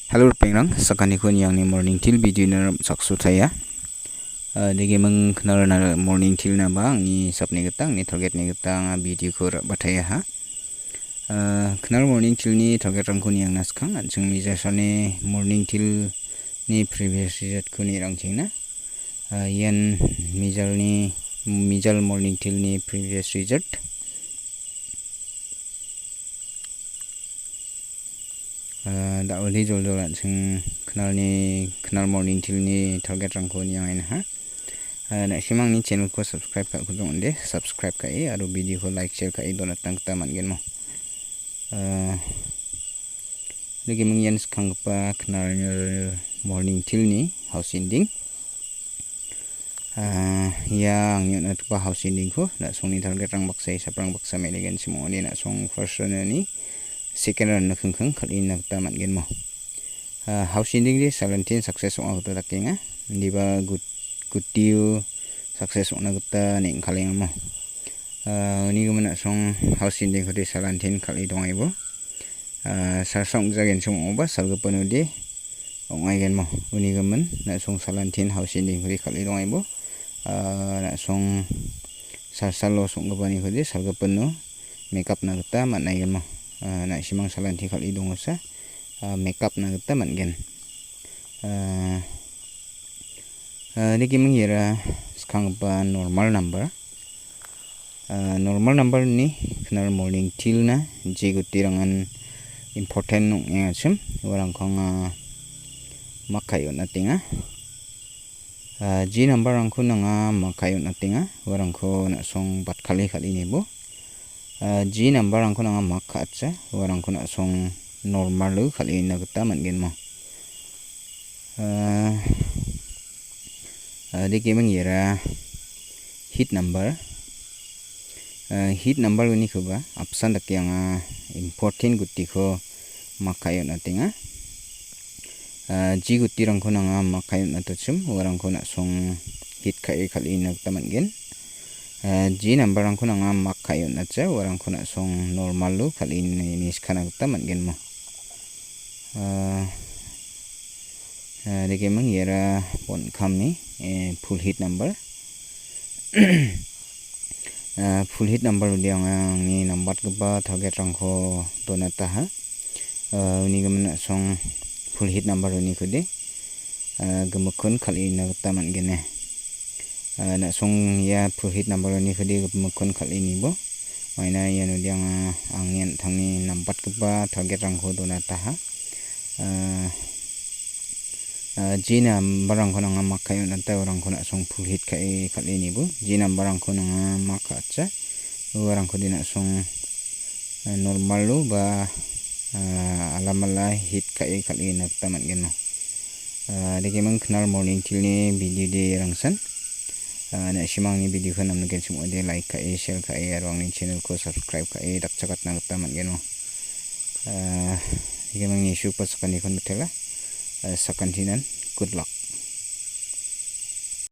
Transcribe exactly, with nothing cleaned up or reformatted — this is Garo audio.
Hello, ripengrang, sakantikon niangni morning teer video-na rim·chaksotaia. Ah, degiming knal na morning teer-naba angni hisapni gita, angni target-ni gita anga video-ko ra·bataiaha. Ah, knal morning teer-ni target-rangko niangna skang, an·ching mijalsalni morning teer-ni previous result-ko nirangchengna. Ah, ian mijalni, mijal morning teer-ni previous result. Ah, da·ode joljol an·ching knalni, knal morning teer-ni target-rangko niangenha. Ah, na·simangni channel-ko subscribe ka·kujok ong·ode, subscribe ka·e aro video-ko like, share ka·e donatna gita man·genmo. Ah, degiming ian skanggipa knal morning teer-ni house ending. Ah, ia angni on·atgipa house ending-ko na·songni target-rang baksa, hisaprang baksa me·regenchim ong·ode na·song first round-ni second round-na kingking kal·ina gita man·genmo. Ah, house ending-de salantin success ong·a gita dakenga. Indiba gut-, gutio success ong·na gita neng·kalengamo. Ah, uni gimin na·song house ending-kode salantin kal·e dongaibo. Ah, salsa ong·jagenchim ong·oba salgipanode ong·aigenmo. Uni gimin na·song salantin house ending-kode kal·e dongaibo. Ah, na·song salsa loss ong·gipanikode salgipino make up-na gita man·aigenmo. Ah, na·simang salanti kal·e dongosa, ah, make up-na gita man·gen. Ah, ah, degiming iara skanggipa normal number. Ah, normal number-ni knal morning teer-na je guti rangan important ong·engachim, uarangko anga mak ka·e on·atenga. Ah, je number-rangko nanga mak ka·e on·atenga, uarangko na·song batkale kal·e nibo. Ah, je number-rangko nanga mak ka·atsa, uarangko na·song normal-o kal·ena gita man·genmo. Ah, ah, degiming iara hit number. Ah, hit number unikoba apsan dake anga important gutiko mak ka·e on·atenga. Ah, je gutirangko nanga mak ka·e on·atachim, uarangko na·song hit ka·e kal·ina gita man·gen. Ah, je number-rangko nanga mak ka·e on·acha, uarangko na·song normal-o kal·ine niskana gita man·genmo. Ah, ah, degiming iara bon·kamni, eh, full hit number. Ah, full hit number-ode anga angni nambatgipa target-rangko donataha. Ah, uni gimin na·song full hit number unikode, ah, gimikkon kal·ina gita man·gen. Ah, na·song ia full hit number unikode gimikkon kal·e nibo. Maina ianode anga angni an·tangni nambatgipa target-rangko donataha. Ah, ah, je number-rangko nanga mak ka·e on·ata, uarangko na·song full hit ka·e kal·e nibo. Je number-rangko nanga mak ka·atsa, uarangkode na·song, ah, normal-o ba, ah, alamala hit ka·e kal·ena gita man·genmo. Ah, degiming knal morning teer-ni video-de rangsan. Ah, na·simangni video-ko namnigenchim ong·ode like ka·e, share ka·e, aro angni channel-ko subscribe ka·e dakchakatna gita man·genmo. Ah, degiming nisupa sakanikon mitela. Ah, sakantinan. Good luck.